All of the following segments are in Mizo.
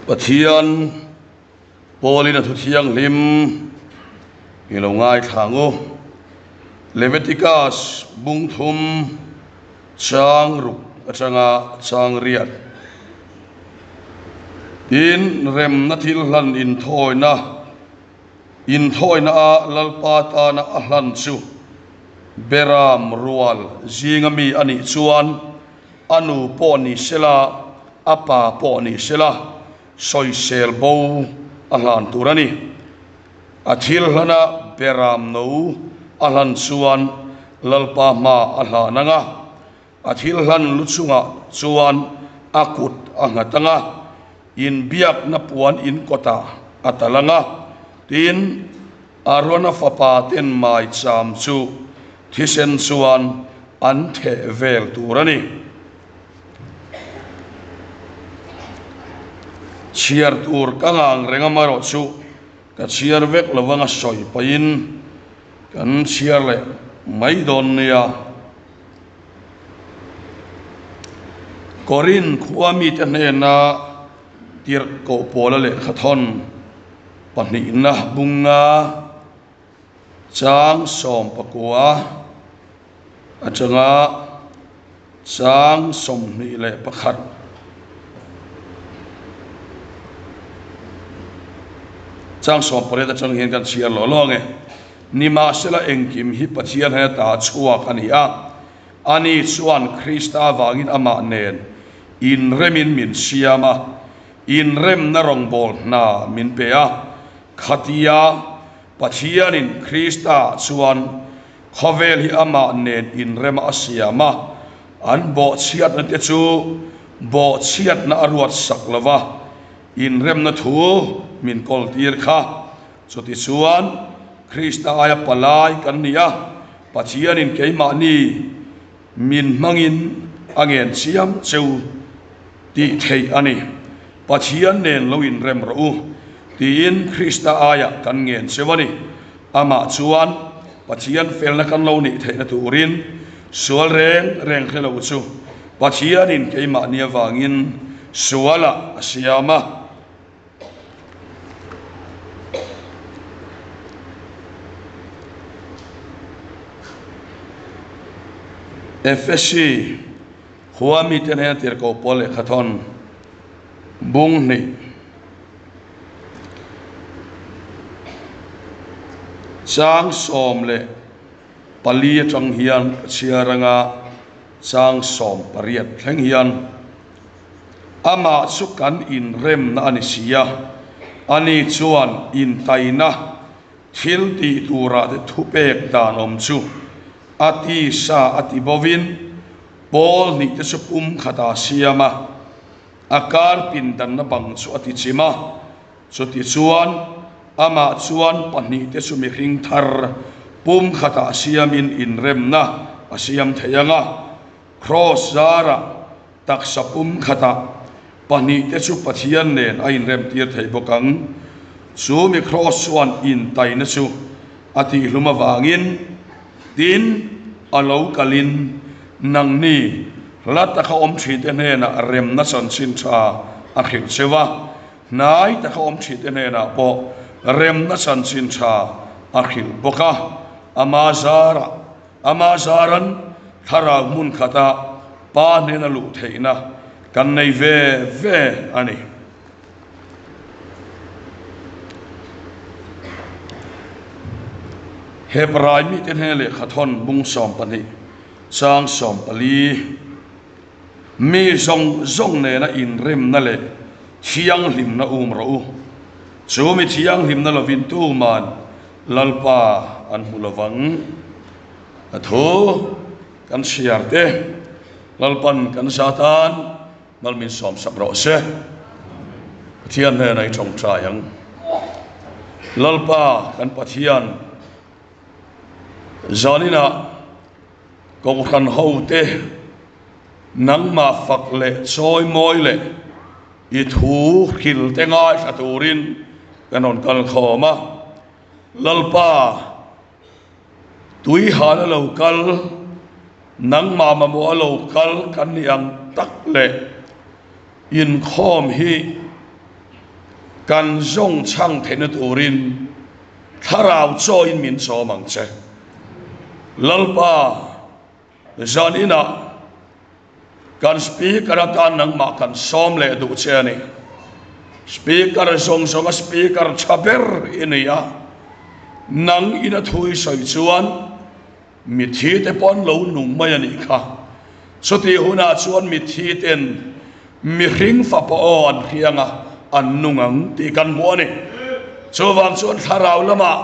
Pathian Paulin a thu thianghlim i lo ngaithla ang u. Leviticus bung thum chang ruk atanga chang riat. Tin, remna thil hlan inthawina inthawina a Lalpa tana a hlan chu Beram rual zinga mi a nih chuan a nu pawh ni sela, a pa pawh ni sela, sawisel bo a hlan tur a ni. A thil hlana Beram no a hlan chuan Lalpa hma a hlan ang a, a thil hlan lu chungah chuan a kut a nghat ang a, inbiakna puan in kawtah a tal ang a, tin, Arona fapa ten maicham chu thisen chuan an theh vel tur a ni. Chhiar tur ka ngang reng amaherawh chu ka chhiar vek lo anga sawi pahin kan chhiar leh mai dawn nia. Korin khua mite hnena tirhkoh pawla lehkhathawn. Pahnihna bunga chang 19 atanga chang 21. Chang 18 atang hian kan chhiar lawh lawng e. Nimahsela engkim hi Pathian hena ta chhuak a ni a, ani chuan Krista avangin amah nen inremin min siam a, Inremna rawngbâwl hna min pe a, khatia Pathianin Krista chuan khawvêl hi amah nên inrema a siam a, an bawhchhiatna te chu bawhchhiatna a ruat sak lo va, inremna thu min kawltîr kha. Chutichuan, Krista aia palai kan ni a, Pathianin keimahni Min hmangin a ngen chiam cheu tih theih a ni. Pathian nen lo inrem rawh u, tiin Krista aiah kan ngen cheu a ni. Amah chuan Pathian felna kan lo nih theihna turin sual reng reng hre lo chu Pathianin keimahni avangin sualah a siam a. Efesi khua mite hnena tirhkoh pawl lehkhathawn bung hnih chang 14 atang hian ka chhiar anga chang 18 thleng hian. Amah chu kan inremna a ni si a, ani chuan intaina thil tih turah te thupek dan awm chu a tisa a ti bovin pawl hnih te chu pum khatah a siam a, a kar pindanna bang chu a ti chim a. Chutichuan, amah chuan pahnihte chu mihring thar pum khatah siamin inremna a siam thei ang a, Kraws zarah taksa pum khatah pahnihte chu Pathian nen a inremtir thei bawk ang. Chu mi kraws chuan intaina chu a tihhlum avangin, tin, a lo kalin nangni hla taka awm thinte hnenah remna chanchin tha a hrilh cheu a, hnai taka awm thinte hnenah pawh remna chanchin tha a hrilh bawk a, ama zarah Amah zaran thlarau hmun khata Pa hnena luh theihna kan nei ve ve a ni. Hebrai mite hne lehkhathawn bung 12 chang 14, Mi zawng zawng nena inremna leh thianghlimna um rawh u. Chu mi thianghlimna lovin tuman Lalpa an hmu lovang. A thu kan chhiar te Lalpan kan za tan mal min sawmsak rawh se. Pathian hnenah i tawngtai ang. Lalpa kan Pathian zaninah Kohhran hote nangmah fak leh chawi mawi leh I thu hril te ngaithla turin kan rawn kal khawm a, Lalpa, tui hal a lo kal, nangmah mamawh a lo kal kan nih ang tak leh inkhawm hi. Kan zawng chhang theihna turin Thlarau chawiin min chawm ang che. Lalpa, zan inah kan Speaker atan nangmah kan sawm leh duh che a ni. Speaker zawng zawnga Speaker tha ber i ni a, nang ina thu i sawi chuan Mitthi te pawh an lo nung mai a nih kha. Chutih hunah chuan mitthi ten mihring fapa aw an hriang a, an nung ang tih kan hmu a ni. Chuvang chuan thlarau lamah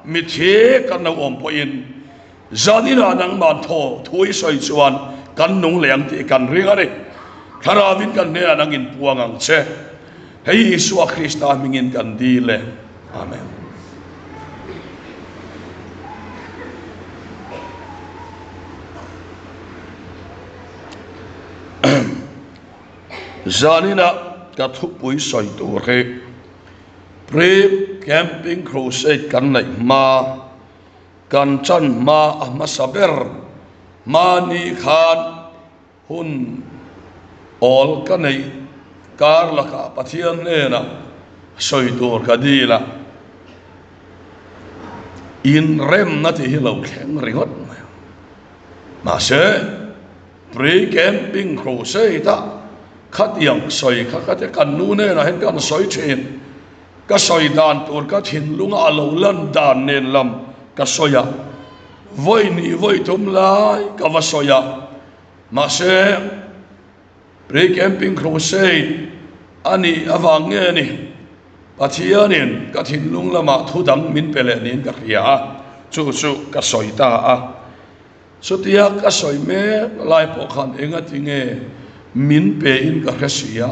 mitthi kan lo awm pawhin zan inah nangmah thaw thu i sawi chuan kan nung leh ang tih kan ring a ni. Thlarauin kan hnenah nang inpuang ang che. Hei Isua Krista hmingin kan dil e. Amen. Zanina ka thupui sawi tur hi Pre-Camping Crusade kan neih hma, kan chan hma a hmasa ber hmani khan Hun awl ka neih kar lakah Pathian hnenah sawi tur ka dil a, inremna tih hi lo thleng ringawt mai ang. Mahse, pre-camping crusade-a khatiang sawi kha ka ti, kan nu hnenah hian kan sawi thin, ka sawi dan tur ka thinlunga a lo lan dan nen lam ka sawi a, Vawi hnih vawi thum lai ka va sawi a, mahse Pre-Camping Crusade a nih avang nge ni Pathianin ka thinlung lamah thu dang min pe leh niin ka hria a, chu chu ka sawi ta a. Chutia ka sawi mek lai pawh khan engati nge min pe in ka hre si a,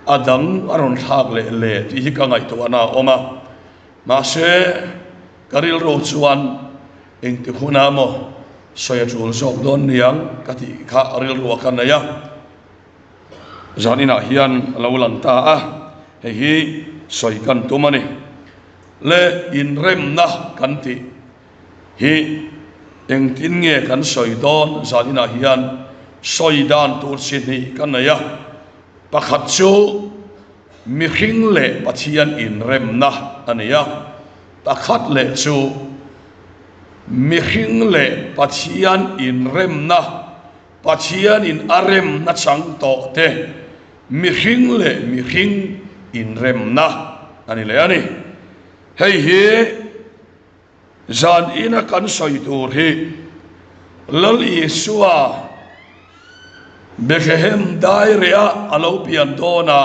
a dang a rawn thlak leh le tih hi ka ngaihtuahna a awm a. Mahse, ka rilru chuan engti hunah maw sawi a tul zawk dawn niang ka tih kha rilru a ka nei a, zan inah hian a lo lang ta a, hei hi sawi kan tum a ni. Le inremna kan tih hi engtin nge kan sawi dawn zan inah hian sawi dan tur chi hnih ka nei a, pakhat chu, Mihring leh Pathian inremna a ni a, pakhat leh chu mihring leh Pathian inremna, Pathianin a remna chang tawh te, mihring leh mihring inremna a ni leh a ni. Hei hi Zan ina kan sawi tur hi Lal Isua Bethlehem daireah a lo pian dawn a,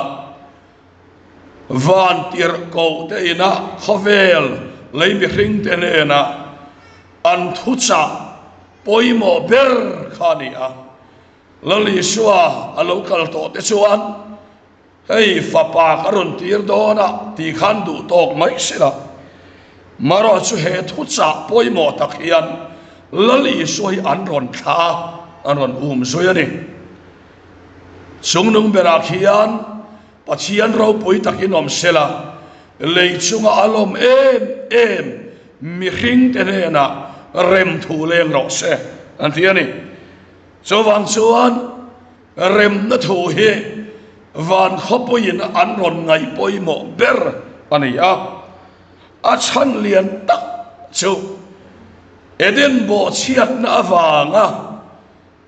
van tirhkoh te ina khawvel lei mihring te hnena an thuchah pawimawh ber kha a ni a. Lal Isua a lo kal tawh te chuan Hei fapa ka rawn tir dawn a tih khan duh tawk mai si la. Marawh chu he thuchah pawimawh tak hian Lal Isua hi an rawn thlah a, an rawn um zui a ni. Chungnung berah khian Pathian ropui takin awm se la, lei chunga a lawm em em mihringte hnenah remthu leng rawh se an ti a ni. Chuvang chuan Remna thu hi van khawpuiin an rawn ngaih pawimawh ber a ni a, a chhan lian tak chu Eden bawhchhiatna avanga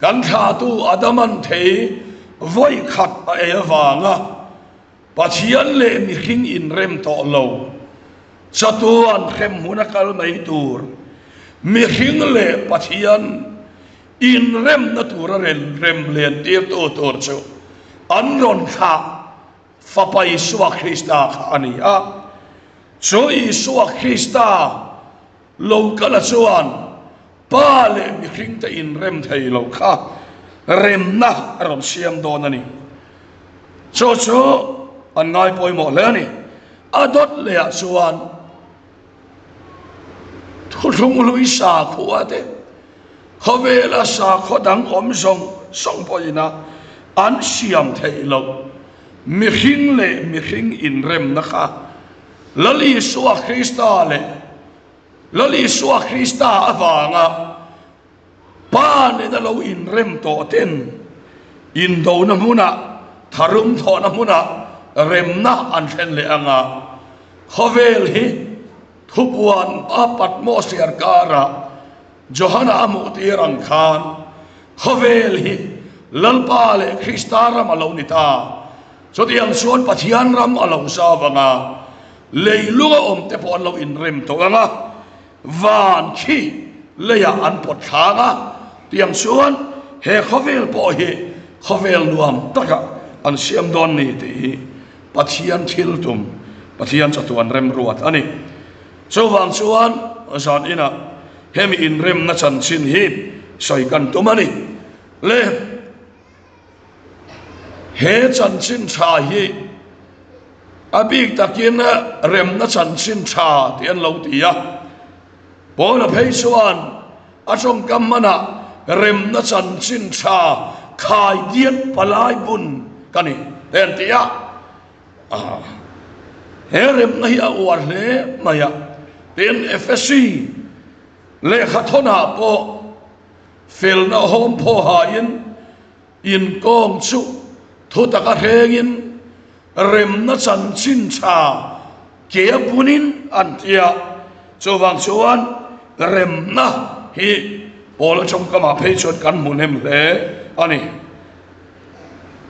kan thlahtu Adaman thei vawi khat a ei avanga Pathian leh mihring inrem tawh lo, chatuan hremhmun a kal mai tur mihring leh Pathian Inremna tura rem rem len tirtu tur chu an rawn thlah Fapa Isua Krista kha a ni a. Chu Isua Krista lo kala chuan Pa leh mihringte inrem thei lo kha remna a rawn siam dawn a ni. Chu chu an ngai pawimawh hle a ni. A dawt lehah chuan. Thuthlung hlui sakhua te, khawvela sakhaw dang awm zawng zawng pawhin a an siam theih loh mihring leh mihring inremna kha Lal Isua Krista leh Lal Isua Krista avanga Pa nena lo inrem tawh ten indona hmunah, tharum thawhna hmunah Remna an thlen leh anga khawvel hi thupuan a Patmos thliarkarah Johana a hmuhtir ang khan khawvel hi Lalpa leh Krista ram a lo ni ta. Chutiang chuan Pathian ram a lo zau anga leilunga awmte pawh an lo inrem tawh anga van khi leiah an pawt thlâng a, tiang chuan he khawvel pawh hi khawvel nuam takah an siam dawn ni tih hi Pathian thil tum, Pathian chatuan remruat a ni. Chuvang chuan zan inah hemi inremna chanchin hi sawi kan tum a ni. Le he chanchin tha hi a bik takin remna chanchin tha tih an lo ti a. Paula phei chuan a tawngkam hmanah remna chanchin tha khai diat palai bun ka ni te an ti a. He remna hi a uar hle mai a. Tin, Efesi lehkhathawnah pawh felna hawm phawhain inkawng chu thutaka hrengin remna chanchin tha ke a bunin an ti a. Chuvang chuan remna hi Paula tawngkamah phei chuan kan hmu hnem hle a ni.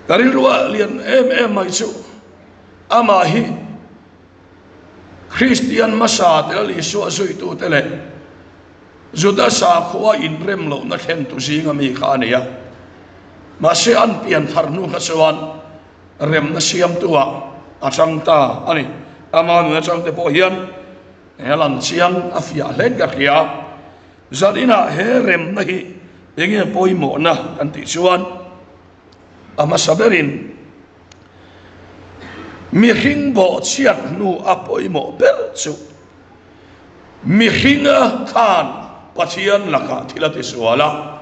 Ka rilrua lian em em mai chu amah hi Kristian hmasa te Lal Isua zuitute leh Juda sakhua inrem lohna thlentu zinga mi kha a ni a. Mahse an pian thar hnu kha chuan remna siamtuah a chang ta a ni. Ama nun atangte pawh hian he lang chiang a fiah hlen ka hria. Zaninah he remna hi enge pawimawhna kan tih chuan a hmasa berin mihring bawhchhiat hnu a pawimawh ber chu Mihringa khan Pathian lakah thil a tisual a,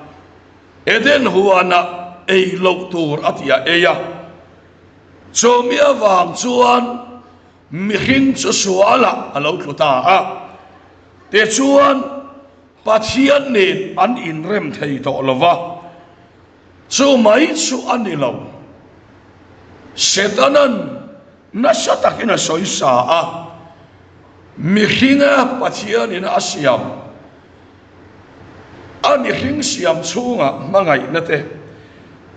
Eden huanah ei loh tur a ti a ei a. Chumi avang chuan mihring chu sualah a lo tlu ta a. Tichuan Pathian nen an inrem thei tawh lo va, chu mai chu a ni lo. Setana'n Nasa takin a sawi sa a, mihringa Pathianin a siam, a mihring siam chhungah hmangaihna te,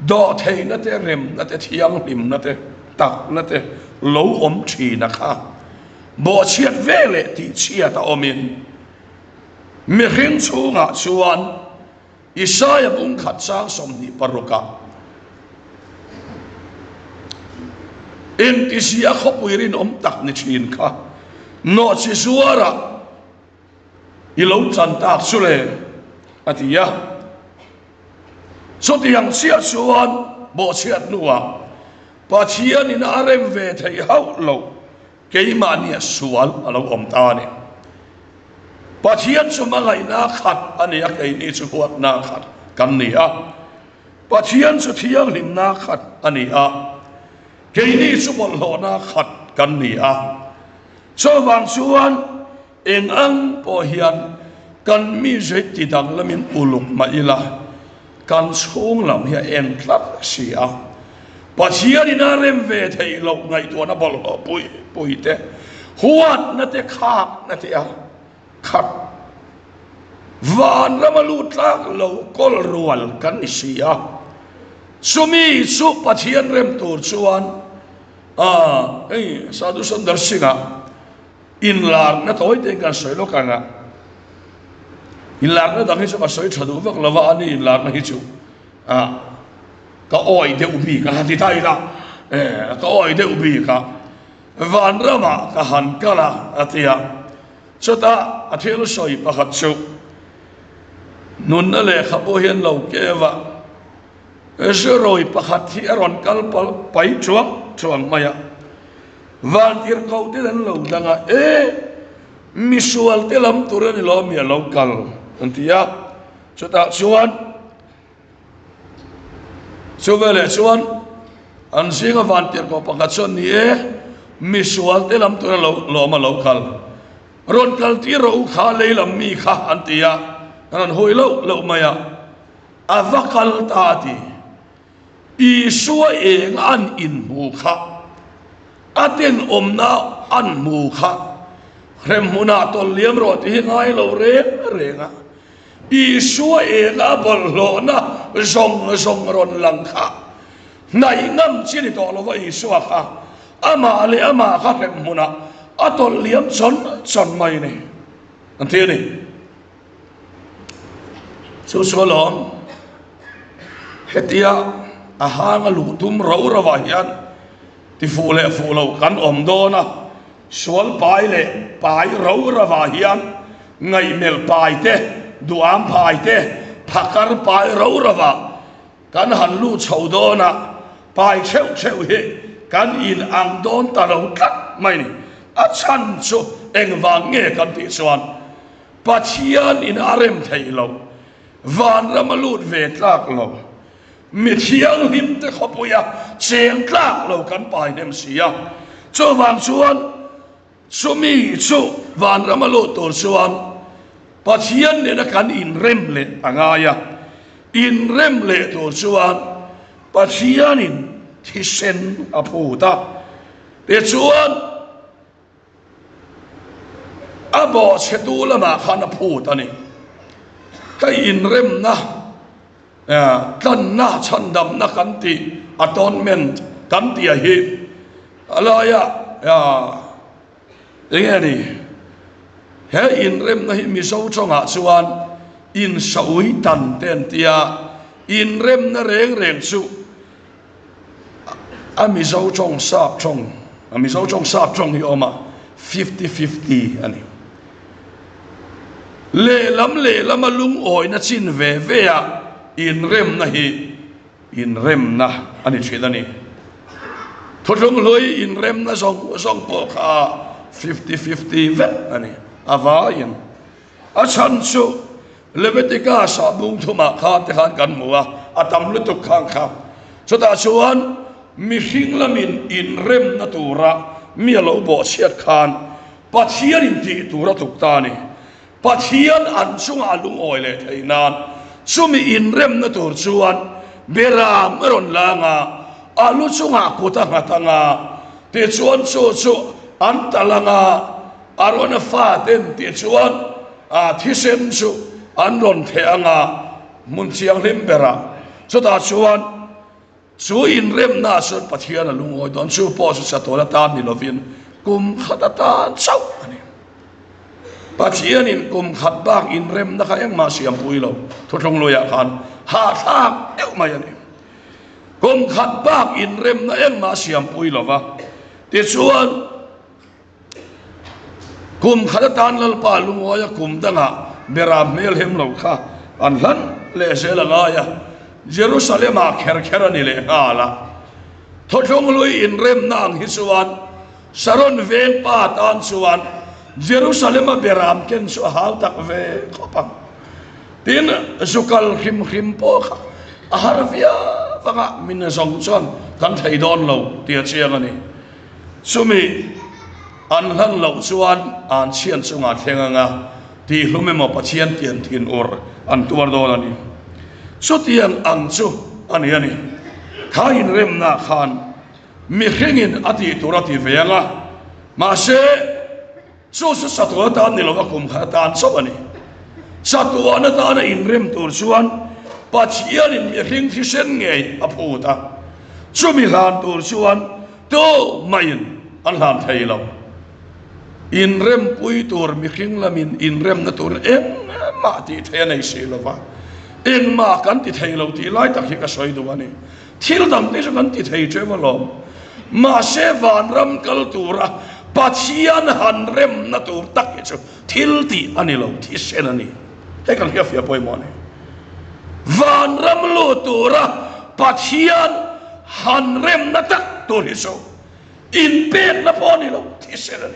dawhtheihna te, remna te, thianghlimna te, takna te lo awm thin a kha bawhchhiat ve leh tihchhiat a awmin mihring chhungah chuan Isaia bung khat chang 26 ah engtizia khawpui rinawm tak ni thin kha nawhchi zuarah i lo chan tak chu le a ti a. Chutiang chiah chuan bawhchhiat hnuah Pathianin a rem ve theih hauh loh Keimahnia sual a lo awm ta a ni. Pathian chu hmangaihna khat a ni a, keini chu huatna khat kan ni a. Pathian chu thianghlimna khat a ni a, keini chu bawlhhlawhna khat kan ni a. Chuvang chuan Eng ang pawh hian kan mi zui ti danglamin uluk mah ila, kan chhung lam hi a en tlat si a. Pathianin a rem ve theih loh ngaihtuahna bawlhhlawh pui pui te, huatna te, khakna te a khat. Vanrama lut tlak lo kawl rual kan ni si a. Chumi chu Pathian rem tur chuan, a hei Sadhu Sundar Singh-a Inlarna tawi te kan sawi lawk ang a, inlarna dang hi chu ka sawi tha duh vak lo va, ani inlarna hi chu ah ka awi deuh bik a ti ta ila, eh ka awi deuh bik a, vanramah ka han kal a a ti a, chutah a thil sawi pakhat chu nunna lehkhabu hian lo keu a. Zurawi pakhat hi a rawn kal pai chuang chuang mai a, vantirhkoh ten an lo dang a, E, misual te lam tur a ni lo mi a lo kal, an ti a. Chutah chuan chu veleh chuan an zinga vantirhkoh pakhat chuan, Ni e, misual te lam tur a lo lawm a lo kal, rawn kal tir rawh u kha lei lam mi kha, an ti a, an rawn hui loh loh mai a. A va kal ta ti. Isua eng an inhmu kha. A tenawmna an hmu kha hremhmunah tawlh liam rawh tih hi ngai lo reng reng a. Isua ena bawlhhlawhna zawng zawng rawn lang kha hnaih ngam chi ni tawh lova Isua kha amah leh amah kha hremhmunah a tawlh liam chawn chawn mai ni an ti a ni. Chu chu alawm hetia a hang a luh tum ro ro ah hian ti fuh leh fuh lo kan awm dawn a, sual pai leh pai ro ro ah hian ngaihmelh pai te, duham pai te, phakar pai ro ro ah kan han luh chho dawn a, pai theuh theuh hi kan in ang dawn ta lo tlat mai ni. A chhan chu engvang nge kan tih chuan Pathian in a rem theih lo, vanram a lut ve tlak lo, mi thianghlim te khawpuia cheng tlak lo kan pai hnem si a. Chuvang chuan chumi chu vanram a lut tur chuan Pathian nena kan inrem leh a ngai a, inrem leh tur chuan Pathianin thisen a phut a, tichuan, A bawhchhetu lamah khan a phut a ni. Ka inremna, tlanna, chhandamna kan tih, atonement kan tih a hi a laia eng nge ni? He inremna hi Mizo tawngah chuan insawi tan te an ti a, inremna reng reng chu A Mizo tawng sap tawng, a Mizo tawng sap tawng hi awm a, fifty fifty a ni. Lehlam lehlama lungawina chin ve ve a inremna hi inremna a ni thin a ni. Thuthlung hlui inremna zawng zawng pawh kha fifty fifty vek a ni, a vaiin. A chhan chu Leviticus-ah bung thumah khan te khan kan hmu a, a tam lutuk khang kha. Chutah chuan mihring lamin inremna tura mi a lo bawhchhiat khan Pathianin tih tur a tluk ta a ni. Pathian an chungah a lungawi leh theih nan chumi inremna tur chuan Beram a rawn lang a, a lu chungah kut a nghat ang a, tichuan chu chu an tal ang a, Arona faten tih chuan a thisen chu an rawn theh ang a, hmun thianghlim berah. Chutah chuan chu inremnaah chuan Pathian a lungawi dawn. Chu pawh chu chatuan atan ni lovin kum khat atan chauh a ni. Pathianin kum khat bak inremna kha engmah siampui lo thuthlung luiah khan hahthlak deuh mai a ni. Kum khat bak inremna engmah siampui lova, tichuan, Kum khat atan Lalpa lungawi a kum dangah Beram hmel hem lo kha an hlan leh zel a ngai a, Jerusalem-ah kher kher a ni leh nghal a. Thawthlung hlui inremna ang hi chuan Sharon veng pa tan chuan Jerusalem-a Beram ken chu a hau tak ve khawp ang. Tin, zu kal hrim hrim pawh kha a har viau anga min zawng chuan kan thei dawn lo tih a chiang a ni. Chumi an hlan loh chuan an chhian chungah thleng anga tihhlum emaw Pathian tian thin ur an tuar dawn a ni. Chutiang ang chu a ni a ni. Kha inremna khan mihringin a tih tur a ti ve anga, mahse, Chu chu chatuan atan ni lova kum khat atan chauh a ni. Chatuan atana inrem tur chuan Pathianin mihring thisen ngei a phut a, chumi hlan tur chuan tu mahin an hlan thei lo. Inrempui tur mihring lamin inremna tur engmah tih thei a nei si lova, engmah kan ti thei lo tih lai tak hi ka sawi duh a ni. Thil dang te chu kan ti thei teuh alawm. Mahse vanram kal tura Pathian han remna tur tak hi chu thil tih a ni lo, thisen a ni. Hei kan hriatfiah pawimawh a ni. Vanram lut tura Pathian han remna tak tur hi chu inpekna pawh a ni lo, thisen a ni.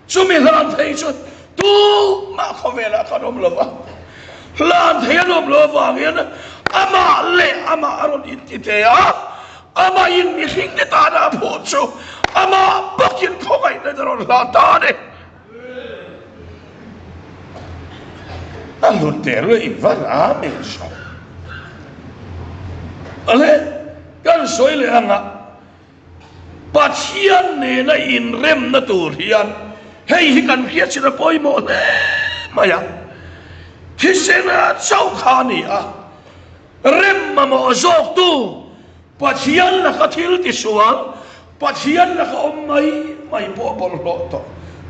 Chumi hlan thei chu tumah khawvelah khan awm lo va, hlan thei an awm lo avangin amah leh amah a rawn inti te a, amahin mihring te tana a phuh chu amah bawkin khawngaihna a rawn hlan ta a ni. A hlut der leh in va ram em saw. Ale, kan sawi leh anga. Pathian nena inremna tur hian hei hi kan hriat chin a pawimawh hle mai a. Thisena chauh kha a ni a, rem mamawh zawktu Pathian laka thil tisual, Pathian laka awm mai mai pawh bawlhhlawh tawh.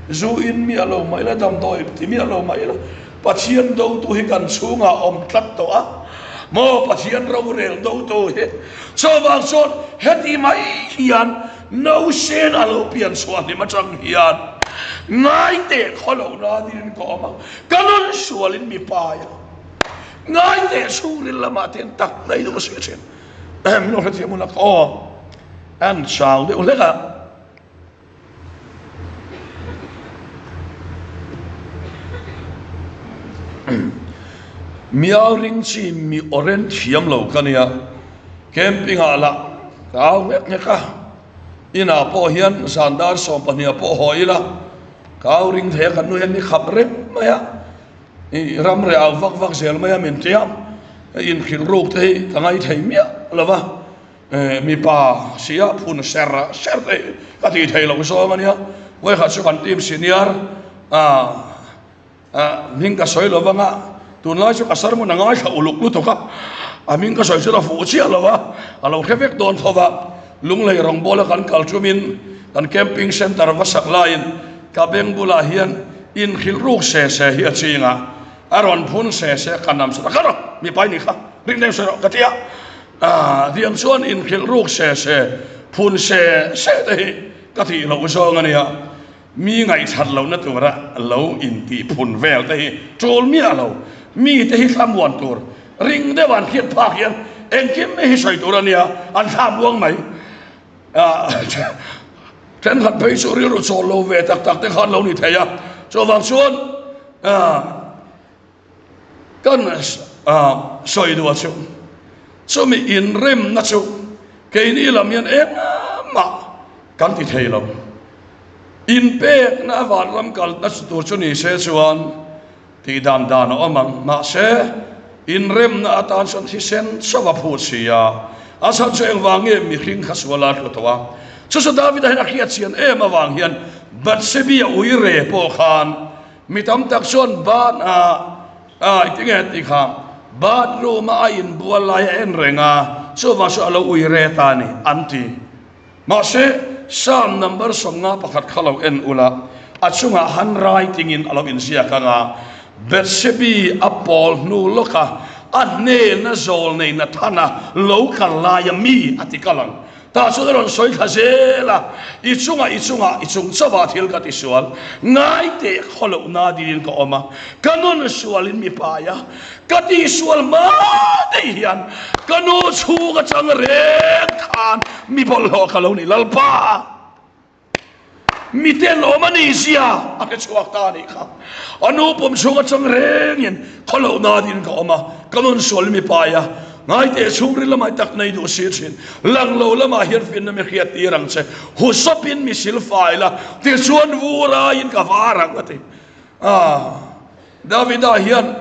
Zu in miah lo mai la, damdawi ti miah lo mai la, Pathian dotu hi kan chhungah awm tlat tawh a, maw Pathian rorel dotu hi. Chuvang chuan heti mai hian nausen a lo pian chhuah hlim atang hian ngaiteh khawlo nanin ka awm a, ka nun sualin mi pai a, ngaiteh chhungril lamah te hian tak daih duh a si thin. Min lo hrethiam hun a ka aw an chau deuh hlek a. Miau ring chi mi awren thiam lo ka nia, camping ah lah ka au nghek nghek a, inah pawh hian zan dar 12 ah pawh haw ila ka au ring thei a, kan nu hian ni khap reng mai a, i ram reh au vak vak zel mai a min tia, inhrilh ruk te hi ka ngaithei miah lo va. Mipa sia phun ser ser te hi ka tih theih loh zawng a nia. Vawikhat chu kan team senior hming ka sawi lo vanga tunlai chu ka sermon a ngaithla uluk lutuk a, a hming ka sawi chu a fuh chiah lo a, a lo hre vek dawn tho va. Lunglei rawngbawla kan kal tumin kan camping centre va sak laiin ka beng bulah hian inhrilh ruk se se hi a ching a, a rawn phun se se ka nam sat a, Kha rawh mipa i nih kha, ring deuh sawi rawh ka ti a. A tiang chuan inhrilh ruk se se, phun se se te hi ka tih loh zawng a nia. Mi ngaihthat lohna tura lo intih phun vel te hi tul miah lo. Mi te hi thlamuan tur ring deuh an hriat phak hian engkim hi sawi tur a nia, an thla muang mai. Thenkhat phei chu rilru chawl lo ve tak tak te khan lo ni thei a, chuvang chuan Kan sawi duh a chu, chumi inremna chu keini lam hian engmah kan ti thei lo. Inpekna vanram kalna tur chu ni se chuan tih dan dan a awm ang, mahse inremna atan chuan thisen chauh a phut si a, a chhan chu engvang nge mihring kha sual a tlu tawh a. Chu chu Davida hian a hriat chian em avang hian Bathsebi-a uire pawh khan Mi tam tak chuan bath ah ah i tinge tih kha bathroom a a inbual lai a en reng a, chuvang chu a lo ui re ta a ni an ti. Mahse, Psalm number 51 kha lo en ula, a chungah handwriting in a lo inziak ang a, Bethsebi a pawl hnu lawka a hnena zawl nei Nathana lo kal laia mi a ti kal ang. Tah chuan a rawn sawi thla zel a, I chungah, i chungah, i chung chauhah thil ka tisual. Ngai teh khaw loh na dinin ka awm a, ka nun sualin mi pai a, ka tihsual hma daih hian ka nu chhung atang reng khan mi bawlhhlawh ka lo ni Lalpa. Miten awm a ni zia a hre chhuak ta a nih kha. A nu pum chhung atang rengin khaw loh nan in ka awm a, ka nun sual mi pai a, ngaiteh chhungril lamah i tak nei duh si thin. Lang lo lamah hian finna mi hriat tir ang che, husawpin mi silfai la, tichuan vur aiin ka var ang a ti. Ah. Davida hian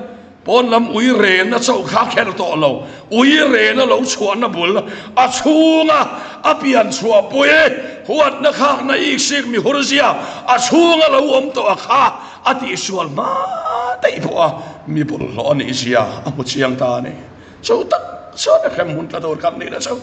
pawn lam ui rena chauh kha kher tawh lo, ui rena lo chhuahna bul a chhunga a pian chhuahpui huatna khakna iksik mi hurzia a chhunga lo awm tawh a kha a tihsual hma daih pawh a mi bawlhhlawh a nihzia a hmu chiang ta a ni. Chu tak chuan a hrem hun tla tur kan nih na chu.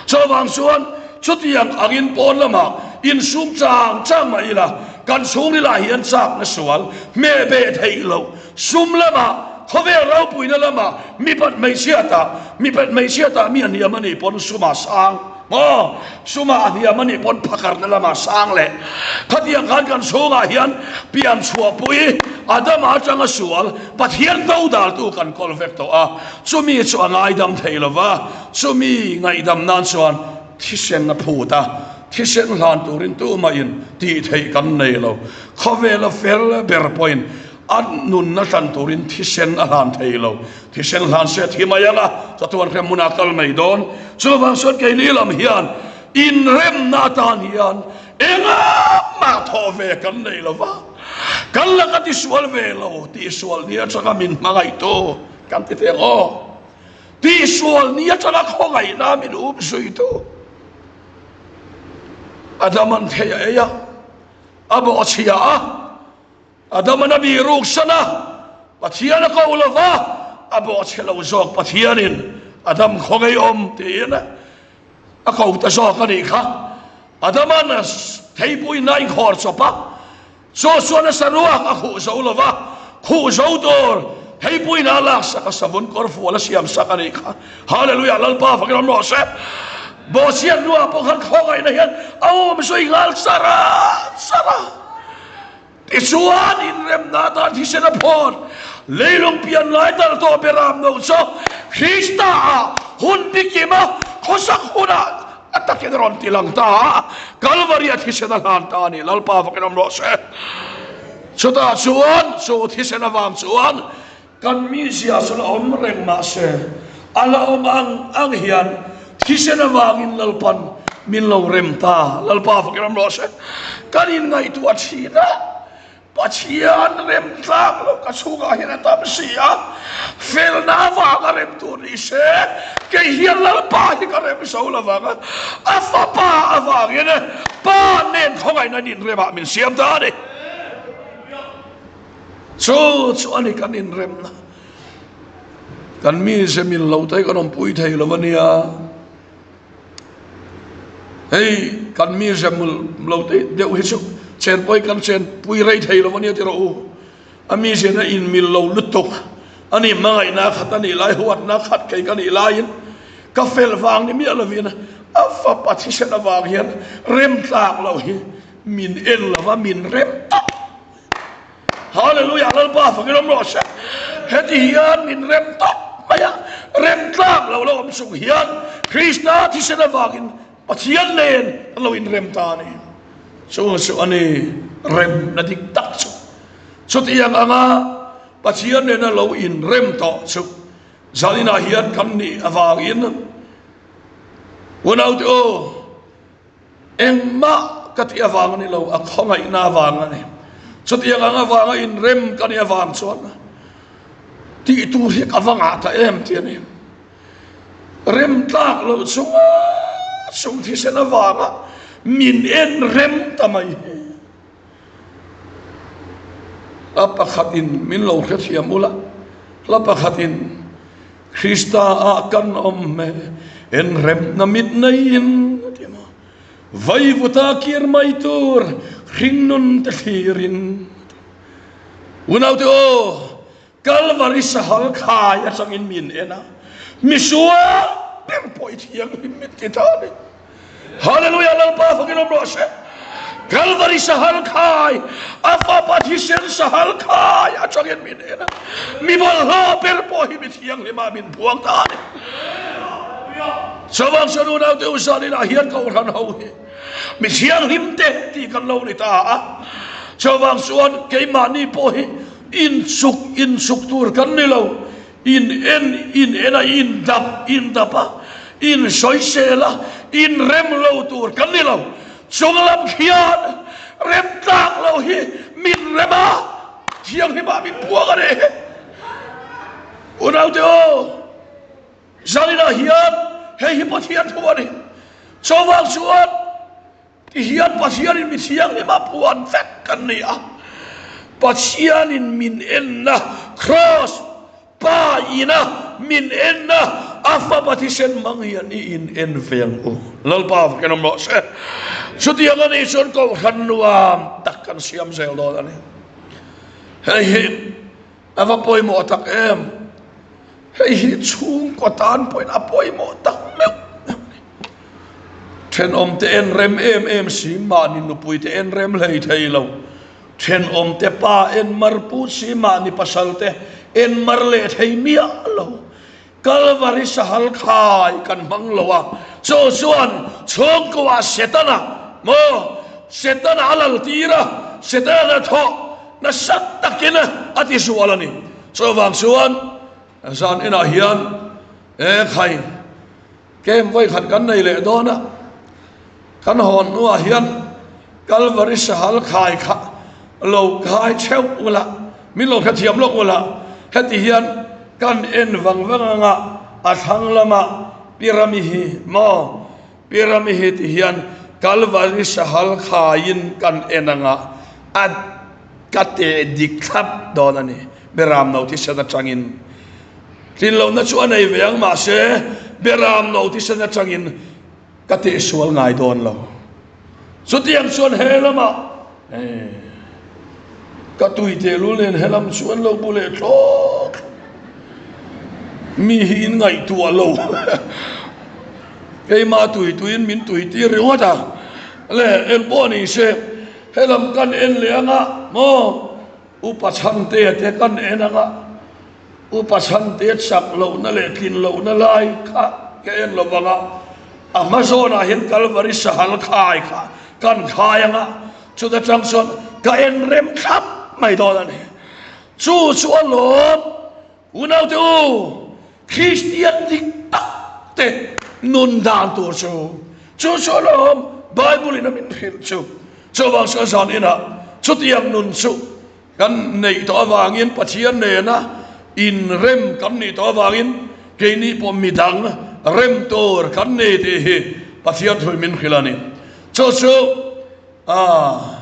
Chuvang chuan chutiang angin pawn lamah insum chang chang mah ila kan chhungril ah hian chakna sual hmeh beh theih loh sum lamah khawvel ropuina lamah mipat hmeichhiatah mipat hmeichhiatah mi a hniam a nih pawn sumah sang Maw? Sumah a hniam a nih pawn phakarna lamah sang leh. Khatiang khan kan chhungah hian pian chhuahpui Adama atanga sual Pathian dodaltu kan kawl vek tawh a, chumi chu a ngaidam thei lo va, chumi ngaihdam nan chuan thisen a phut a, thisen hlan turin tumahin tih theih kan nei lo. Khawvela fel ber pawhin A nunna hlan turin thisen a hlan thei lo. Thisen hlan se a thi mai ang a, chatuan hrem hmunah a kal mai dawn. Chuvang chuan keini lam hian inremna atan hian engah thawh ve kan nei lo va, kan laka tisual ve lo, tihsual ni atanga min hmangaihtu kan ti thei ang aw. Tihsual ni atanga khawngaihna min um zuitu. Adama'n thei a ei a, a bawhchhia a, Adama'n a bihruksan a, Pathian a ko lo va, a bawhchhe lo zawk Pathianin Adam khaw ngei awm tiin a ko ta zawk a nih kha. Adama'n theipui nain khawr chawp a, Chu chuan a saruak a khuh zo lo va, khuh zo tur heipuina a laksak a savun kawr fual a siam sak a nih kha. Hallelujah! Lalpa fakin awm rawh se. Bawhchhiat hnuah pawh khan khawngaihna hian a awm zui nghal char a, char a. Tichuan inremna atan thisen a phawt, leilung pian lai dal tawh beram no chu Krista ah hun bikima khawsak hunah A takin a rawn ti lang ta a, Kalvari a thisen a hlan ta a ni, Lalpa vakin awm rawh se. Chutah chuan chu thisen avang chuan kan mizia chu la awm reng mah se, a la awm ang ang hian thisen avangin Lalpan min lo rem ta, Lalpa vakin awm rawh se. Kan inngaihtuah thin a. Pathian rem tlak lo ka chhungah hian a tam si a, felna avanga rem tur ni se, kei hian Lalpa hi ka rem zo lo vang a, a fapa avangin Pa nen khawngaihna inremah min siam ta a ni. Chu chu a ni kan inremna. Kan mize mil lo te hi kan awmpui thei lo a nia. Hei kan mi zemul lo te deuh hi chu chen pawh hi kan chen pui rei thei lo a nia ti rawh u. A mi zena in mil lo lutuk a ni hmangaihna khat a nih lai huatna khat kei ka nih laiin ka fel vang ni miah lovin a fapa thisen avang hian rem tlak loh hi min en lova min rem tak. Hallelujah Lalpa fakin awm rawh se. Heti hian min rem tawp mai a, rem tlak lo lo awm chung hian Krista thisen avangin Pathian nen kan lo inrem ta a ni. Chu chu a ni remna dik tak chu. Chutiang anga Pathian nena lo inrem tawh chu zaninah hian kan nih avangin unaute aw, Engmah ka tih avang a ni lo, a khawngaihna avang a ni. Chutiang ang avanga inrem ka nih avang chuan tih tur hi ka va ngah ta em tih a ni. Rem tlak loh chunga chung thisen avanga min en rem ta mai hi. Hla pakhatin min lo hrethiam ula, hla pakhatin Krista ah kan awm e, en remna mit neiin a ti maw? Vaivuta kir mai tur hringnun te thlirin a ti. Unaute aw, Kalvari sahal khai atangin min en a, misual ber pawh i thianghlim min ti ta a ni. Hallelujah Lalpa fakin awm rawh se. Kalvari sahal khai a fapa thisen sahal khai atangin min en a, mi bawlhhlawh ber pawh hi mi thianghlimah min buang ta a ni. Chuvang chuan unaute u zaninah hian kohhran ho hi mi thianghlim te tih kan lo ni ta a, chuvang chuan keimahni pawh hi Inchuk inchuk tur kan ni lo, in en in en a, in dap in dap a, in sawisel a, in rem lo tur kan ni lo. Chung lam khian rem tlak lo hi min rem a, thianghlimah min puang a ni. Unaute aw, zaninah hian hei hi Pathian thu a ni. Chuvang chuan Tihian Pathianin mi thianghlim a puan vek kan ni a, Pathianin min enna, Kraws Pa ina min enna, a fapa thisen hmang hian i in en ve ang u. Lalpa va kenawm rawh se. Chutiang a nih chuan kohhran nuam tak kan siam zel dawn a ni. Hei hi a va pawimawh tak em. Hei hi chhungkaw tan pawhin a pawimawh tak meuh meuh a ni. Thenawmte en rem em em si, mahni nupuite en rem hlei thei lo. Thenawmte pa en mar put si, mahni pasalte en mar leh thei miah lo. Kalvari sahal khai kan hmang lo a, chu chuan chhungkuah Setana maw, Setana a lal tir a, Setana thawh nasa takin a ti zual a ni. Chuvang chuan zan inah hian e khai Camp vawikhat kan nei leh dawn a, kan hawn hnuah hian Kalvari sahal khai kha lo khai theuh ula, min lo hrethiam lawk ula, heti hian kan en vang vang anga a thlang lama Pirami hi maw, Pirami hi ti hian. Kalvari sahal khaiin kan en anga a ka teh dik thlap dawn a ni. Beram no thisen atangin tlin lohna chu a nei ve ang mahse beram no thisen atangin ka teh sual ngai dawn lo. Chutiang chuan he lamah ka tui tehlul nen he lam chu an lo bu leh thlawk. Mi hi in ngaihtuah lo. Keimah tui tuiin min tui tir ringawt a. Le eng pawh ni se he lam kan en leh anga maw Upa Chhangtea te kan en anga Upa Chhangtea chak lohna leh tlin lohna lai kha ka en lo vang a, a hma zawnah hian Kalvari sahal khai kha kan khai anga chuta tang chuan ka en rem thlap mai dawn a ni. Chu chu a lawm Unaute u, Kristian dik tak te nun dan tur chu, chu chu alawm Bible in a min hrilh chu. Chuvang chuan zan inah chutiang nun chu kan neih tawh avangin Pathian nena inrem kan nih tawh avangin keini pawh midang rem tur kan ni tih hi Pathian thu in min hrilh a ni. Chu chu ah.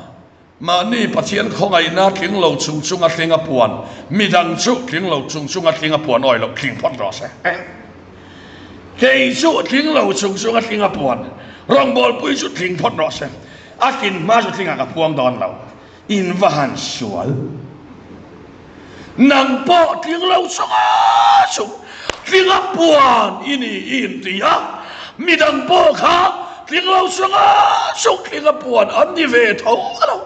Mahni Pathian khawngaihna tling lo chung chunga tling a puan, midang chu tling lo chung chunga tling a puan awi loh tling phawt rawh se. Kei chu tling lo chung chunga tling a puan, rawngbawlpui chu tling phawt rawh se. A tlin hma chu tlingah ka puang dawn lo. In va han sual. Nang pawh tling lo chunga chung tling a puan i ni i inti a, midang pawh kha tling lo chunga chung tling a puan an ni ve tho a lo.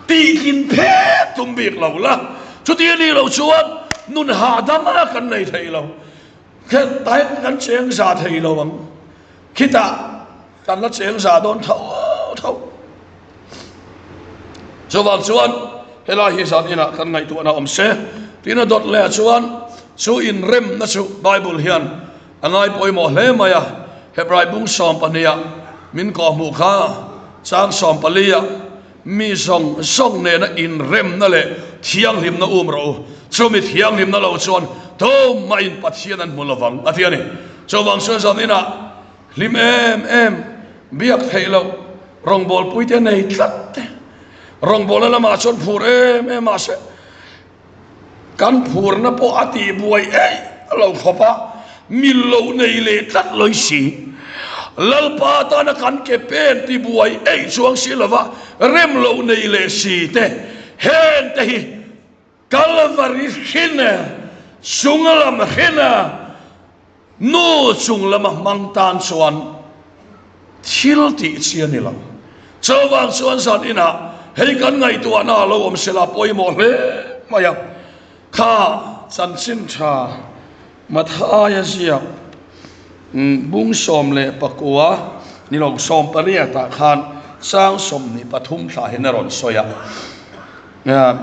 Tihtlin phet tum bik lo la, chuti a nih loh chuan nun hahdam a kan nei thei lo, kan cheng za thei lo ang. Khitah kan la cheng za dawn tho tho. Chuvang chuan helai hi zan inah kan ngaihtuahna awm se. Tin a dawt leh ah chuan chu inremna chu Bible hian a ngai pawimawh hle mai a. Hebrai bung 12 ah min kawhhmuh kha chang 14 ah mi zawng zawng nena inremna leh thianghlimna um rawh u. Chumi thianghlimna lo chuan tumah in Pathian an hmu lovang a ti a ni. Chuvang chuan zan inah Hlim em em, biak theih loh, rawngbawlpuite nei tlat te, rawngbawlna lamah chuan phur em em mahse kan phurna pawh a tihbuai eih lo khawp a, mil lo nei leh tlat lawi si. Lalpa tana kan ke pen tibuai eih chuang si lova rem lo nei leh si te, heng te hi Kalvari hrin chung lam hrin nu chung lama hmang tan chuan thil tih chi a ni lo. Chuvang chuan zan inah hei kan ngaihtuahna a lo awm sela pawimawh hle mai a. Kha chanchin tha Mathaia ziak bung 19 ni lo 18 ah khan chang 23 thla hian a rawn sawi a.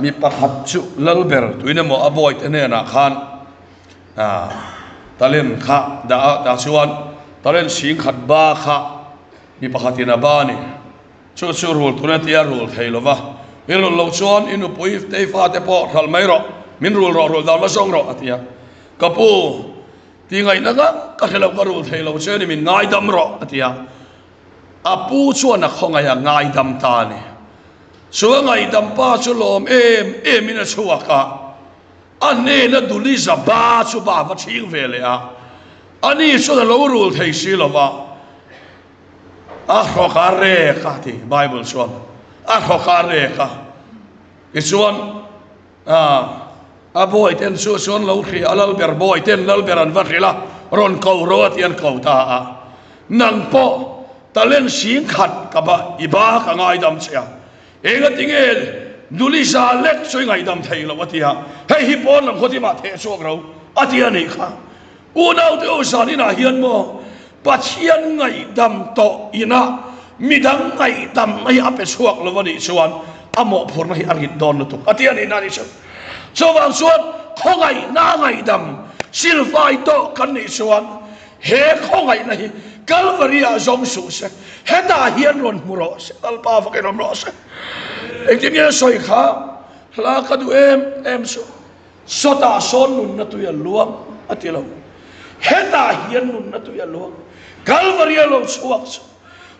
Mi pakhat chu Lalber tuin emaw a bawite hnenah khan talent kha dah a, tah chuan talent singkhat ba kha mi pakhatin a ba a ni. Chu chu rul tun a tia rul thei lo va, i rul loh chuan i nupui te i fate pawh hralh mai rawh, min rul rawh, rul dan va zawng rawh a ti a. Ka pu, ti ngaihna ngang ka hre lo, ka rul thei lo che ni, min ngaidam rawh a ti a. A pu chuan a khawngaih a ngaidam ta a ni. Chu a ngaihdam pa chu lawm em em in a chhuak a, a hnena duli za ba chu ba va chhing ve leh a, ani chuan a lo rul thei si lo va, a hrawk a rek a ti Bible chuan, a hrawk a rek a, tichuan a bawi ten chu chuan lo hria a, Lalber bawi ten Lalber an va hrilh a, rawn ko ro a ti an ko ta a, nang pawh talent singkhat ka ba i ba ka ngaidam che a, engati nge nuli za lek chu i ngaihdam thei lo a ti a, hei hi pawn lam khawtimah theh chhuak ro a ti a nih kha. Unaute u zan inah hian maw Pathian ngaihdam tawh inah midang ngaihdamna hi a pe chhuak lo a nih chuan a mawhphurhna hi a rit dawn lutuk a ti a nihna a nih chu. Chuvang chuan khawngaihna ngaihdam silfai tawh kan nih chuan he khawngaihna hi Kalvari ah zawng suh se, hetah hian rawn hmu rawh se, Lalpa fakin awm rawh se. Engtin nge sawi kha hla ka duh em em chu. Sawtah sawn nunna tui a luang a ti lo. Hetah hian nunna tui a luang. Kalvari a lo chhuak chu.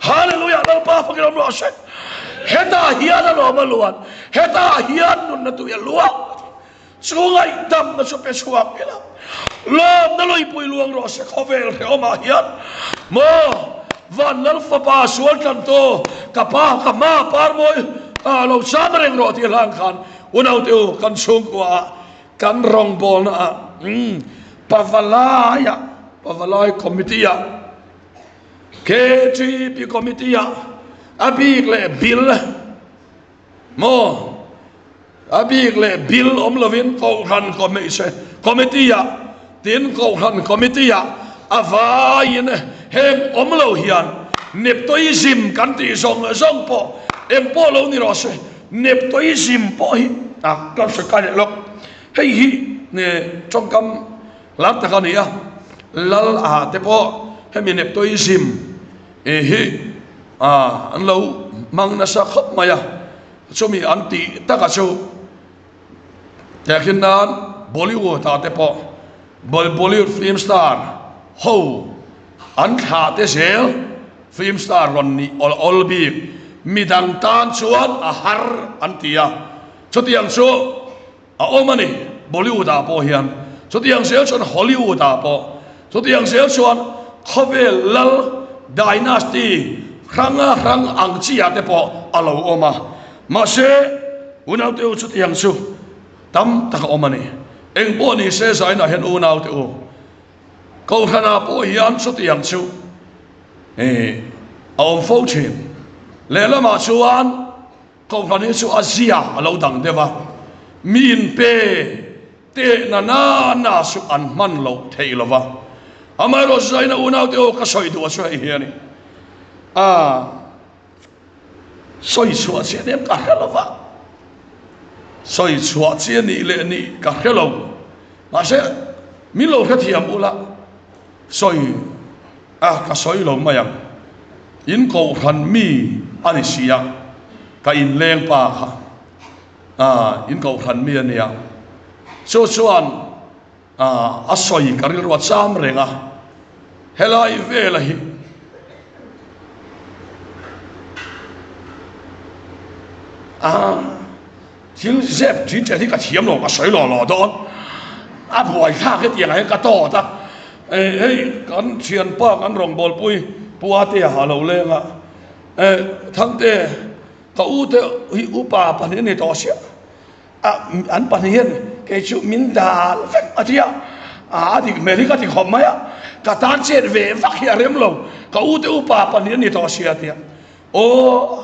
Hallelujah! Lalpa fakin awm rawh se. Hetah hian a lawm a luan, hetah hian nunna tui a luang a ti. Chu ngaihdamna chu pe chhuak ila, lawmna luipui luang rawh se khawvel hrehawmah hian. Maw Van Lal Fapa sual tlantu, ka pa, ka hma parmawi lo cham reng rawh tih hlan khan unaute u kan chhungkuaah kan rawngbawlnaah Pavalaiah, Pavalai Committee-ah, KTP Committee-ah a bik leh bil maw a bik leh bil awm lovin Kohhran Committee-ah tin Kohhran Committee-ah a vaiin heng awm lo hian Neptoism kan tih zawng zawng pawh eng pawh lo ni rawh se Neptoism pawh hi a ka hre kai leh lawk hei hi tawngkam Lar tak a ni a, Lal ah te pawh hemi Neptoism hi an lo hmang nasa khawp mai a, chumi an tih taka chu tehkhin nan Bollywood ah te pawh Bollywood film star ho an thlah te zel film star rawn nih awl awl bik midang tan chuan a har an ti a, chutiang chu. A awm a ni, Bollywood ah pawh hian, chutiang zel chuan Hollywood ah pawh, chutiang zel chuan khawvel lal dynasty hranga hrang ang chi ah te pawh a lo awm a. Mahse, unaute u chutiang chu tam tak a awm a ni. Eng pawh ni se zainah hian unaute u, Kohhranah pawh hian chutiang chu a awm fo thin. Lehlamah chuan Kohhran hi chu a zia a lo dang deuh a, mi inpe teh na na na chu an hman loh theih lo va. Amaherawh Zaina unaute aw ka sawi duh a chu hei hi a ni. A sawi chhuah chian em ka hre lo va, sawi chhuah chi a nih leh nih ka hre lo. Mahse min lo hrethiam ula sawi A, ka sawi lo mai ang. In kohhran mi a ni si a, ka inleng pa kha a, in kohhran mi a nia. Chu chuan a, a sawi ka rilru a cham reng a, helai vela hi a, thil zep thin ṭhen hi ka thiam lo, ka sawi lo lo dawn. A buaithlak hetiang ah hian ka tawt a, hei kan thianpa kan rawngbawlpui Pu Atea ha lo leng a, Thangte ka u te hi upa pahnih a ni tawh sia, an pahnih hian kei chu min dal vek a ti a, a dik hmel hi ka ti khawp mai a, ka tan chet ve vak hi a rem lo, ka u te upa pahnih a ni tawh sia a ti a. Aw,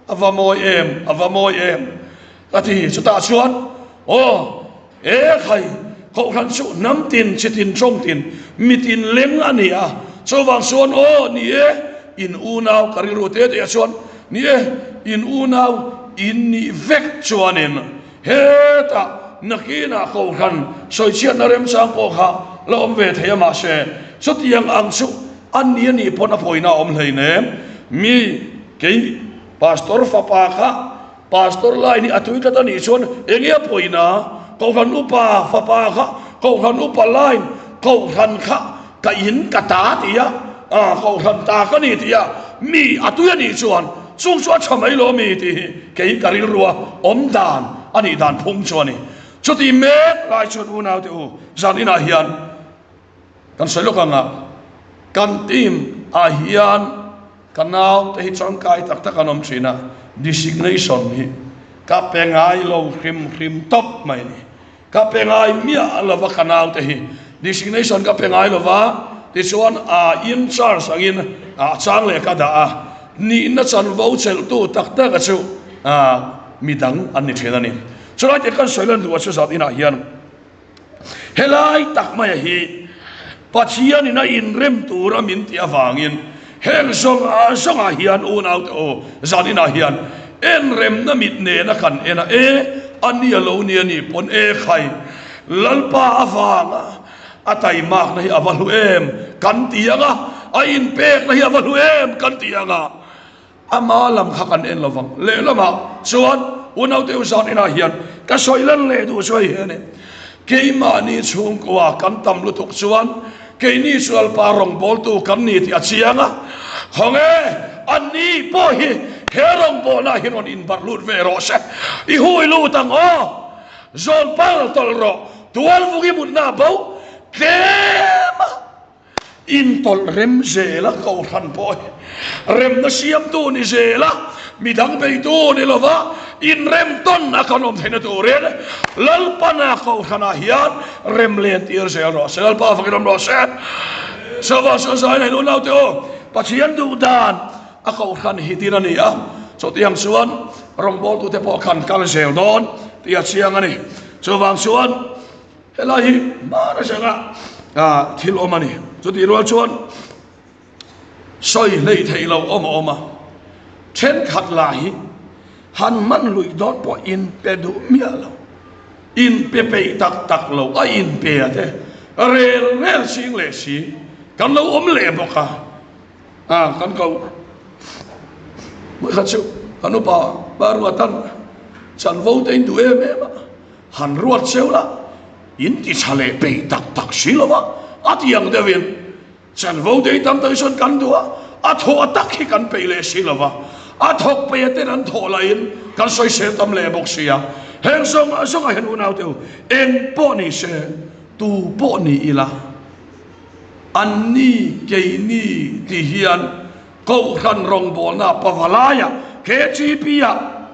a va mawi em, a va mawi em, ka ti. Chutah chuan, Aw, e khai, Kohhran chu hnam tin, chi tin, tawng tin, mi tin leng a ni a. Chuvang chuan, aw, ni e, in unau, ka rilru te te ah chuan, ni e, in unau in nih vek chuanin hetah nakinah Kohhran sawichhiatna remchang pawh kha la awm ve thei a, mahse, chutiang ang chu A ni a nih pawn a pawina a awm hleinem. Mi, kei Pastor fapa kha Pastor line hi a tui tlat a nih chuan enge a pawina? Kohhran upa fapa kha Kohhran upa line Kohhran kha ka in ka ta ti a, ah Kohhran ta ka ni ti a, mi a tui a nih chuan chung chu a tha mai lo mi tih hi kei ka rilru a awm dan a nih dan phung chu a ni. Chuti mek lai chuan unaute u zan inah hian Kan sawi lawk ang a, kan team ah hian ka nau te hi changkai tak tak an awm thin a, designation hi ka pe ngai lo hrim hrim tawp mai a ni. Ka pe ngai miah lo va ka nau te hi designation ka pe ngai lo va, tichuan a in charge angin a chang leh ka dah a, nihna chanvo chelhtu tak tak a chu midang an ni thin a ni. Chulai te kan sawi lan duh a chu zat inah hian. Helai tak maia hi Pathianin a inrem tura min tih avangin heng zawng zawngah hian unaute aw zaninah hian enremna mit nena kan en a, e a nia lo nia ni pawn e khai Lalpa avanga a taimakna hi a va hlu em kan ti ang a, a inpekna hi a va hlu em kan ti ang a. Ama lam kha kan en lovang. Lehlamah chuan unaute u zan inah hian ka sawi lan leh duh chu hei hian e, keimahni chhungkua kan tam lutuk chuan keini chu Lalpa rawngbawltu kan ni tih a chiang a, Khawnge? Anni pawh hi he rawngbawlnaah hian rawn inbarh lut ve rawh se. I hui lut ang aw. Zawn pal tawlh rawh. Tualvungi mutna bo tlem a intawlh rem zel a, kohhran pawh hi remna siamtu ni zel a, midang beitu ni lova inrem tawn a kan awm theihna turin Lalpana kohhranah hian rem len tir zel rawh se. Lalpa fakin awm rawh se. Chauva sawi zai leh unaute aw, Pathian duh dan a kohhran hi din a ni a, chutiang chuan rawngbawltute pawh khan kal zel dawn tih a chiang a ni. Chuvang chuan helai hi hmana zanga thil awm a ni. Chutih rual chuan sawi hlei theih loh awm a awm a, thenkhat lah hi han hman luih dawn pawh inpe duh miah lo, inpe peih tak tak lo a inpe a te rel rel ching leh si kan lo awm leh bawk a. A kan ko kha chu kan upa pa ruatan chanvo te in duh em em a, han ruat cheu la in ti tha leh peih tak tak si lo va, a ti ang deuh in chanvo te hi tam tak hi chuan kan duh a, a thawh tak hi kan peih leh si lo va, a thawk peih a ten an thawh lah in kan sawisel tam leh bawk si a, heng zawng zawng ah hian unau te u eng pawh ni se tu pawh ni ila. Anni keini ti hian Kohhran rawngbawlna Pavalaiah, KGP-ah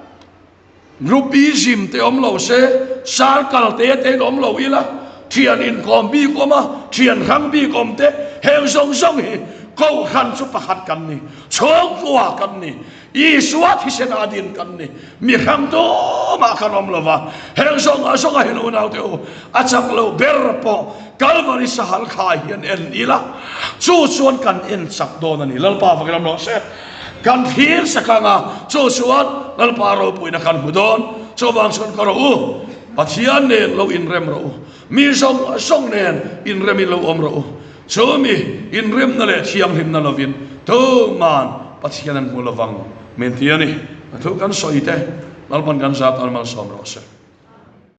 Groupism te awm lo se, circle te te in awm lo ila, thian inkawm bik awm a, thian hrang bik awm te, heng zawng zawng hi Kohhran chu pakhat kan ni, chhungkua kan ni. Isua thisen a din kan ni. Mi hrang tumah kan awm lo va, heng zawng a zawng a hin unaute u, a chak lo ber pawh Kalvari sahal kha hian en ila, chu chuan kan en chak dawn a ni. Lalpa vakin awm rawh se. Kan thlir sak ang a, chu chuan Lalpa ropuina kan hmu dawn. Chuvang chuan ka rawh u, Pathian nen lo inrem rawh u, mi zawng zawng nen inremin lo awm rawh u. Chumi inrimna leh thianghlimna lovin tuman Pathian an hmu lovang min ti a ni. A thu kan sawi te Lalpan kan zat an malsawm rawh se.